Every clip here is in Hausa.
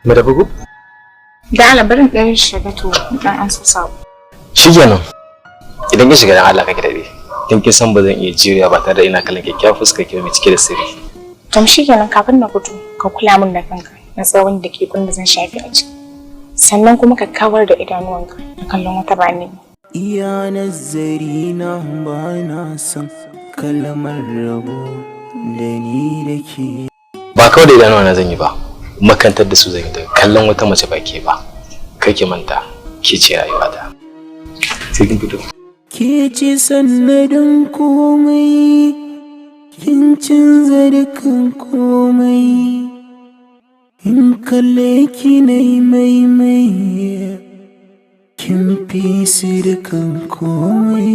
Mu tafi ko? Da Allah barin ɗan shiga to dan an sa sabo. Shikenan. Idan kin shiga dan Allah kake daɗe. Dan kin san ba zan iya jurewa ba tare da ina kallon kyakkyawar fuskar ki mai cike da sirri. Tom shikenan, kafin na fito ka kula min da kanka na tsawon dakikun da zan shafe a ciki. Sannan kuma ka kawar da idanuwanka da kallon wata ba ni ba. Iya nazari na, ba na son kalmar rabo da ni da ke. Ba kawai da idanuwa na zan yi ba. Makantar da su zan yi daga kallon wata mace ba ke ba. Kai ki manta ke ce rayuwata. Sai kin fito. Ke ce sannadin komai, kin canza dukan komai. In kalle ki na yi maimai, kin fi su dukan komai.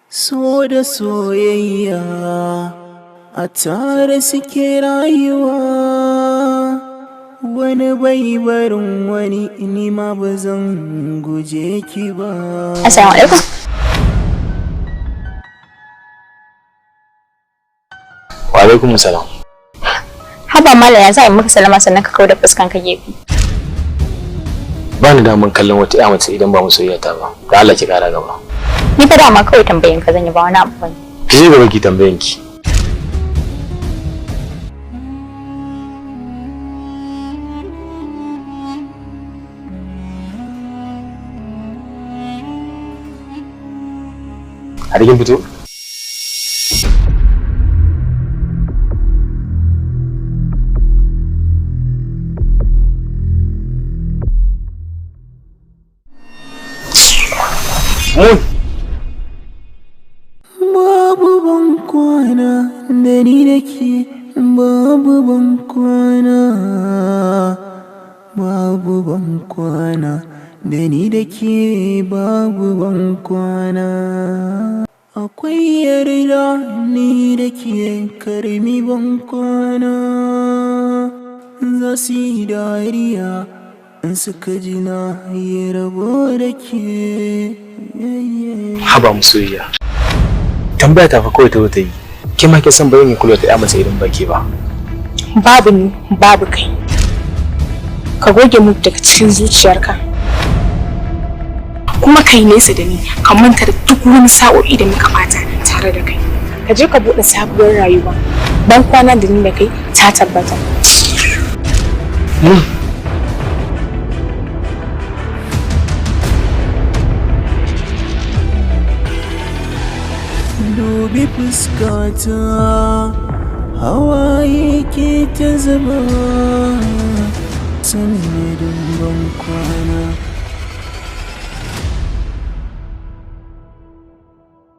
So da soyayya a tare suke rayuwa. Wani bai barin wani, ni ma ba zan guje ki ba. Assalamu alaikum. Wa alaikum salam. Haba mala, ya za a yi maka salama sannan ka kawo da fuskan ka gefe? Ba ni daman kallon wata ƴa mace idan ba masoyiyata ba. Da Allah ki kara gaba. Ni fa dama kawai tambayin ka zan yi, ba wani abu bane. Ki je gaba ki tambayan ki. Har kin fito? Mun. Babu ban kwana da ni da ke, babu ban kwana, babu ban kwana da ni da ke, babu ban kwana. Akwai yarda ni da ke, karmi ban kwana. Za su yi dariya in suka ji na yi rabo da ke. Haba masoyiya. Tambaya ta fa kawai ta zo ta yi. Ke ma kin san ba zan yi kula ta ƴa mace idan ba ke ba. Babu ni babu kai. Ka goge mu daga cikin zuciyarka. Kuma kai nesa da ni, ka manta da duk wani sa'o'i da muka bata tare da kai. Ka je ka buɗe sabuwar rayuwa. Ban kwana da ni da kai ta tabbata. Mun. Dubi fuskata, hawaye ke ta zuba.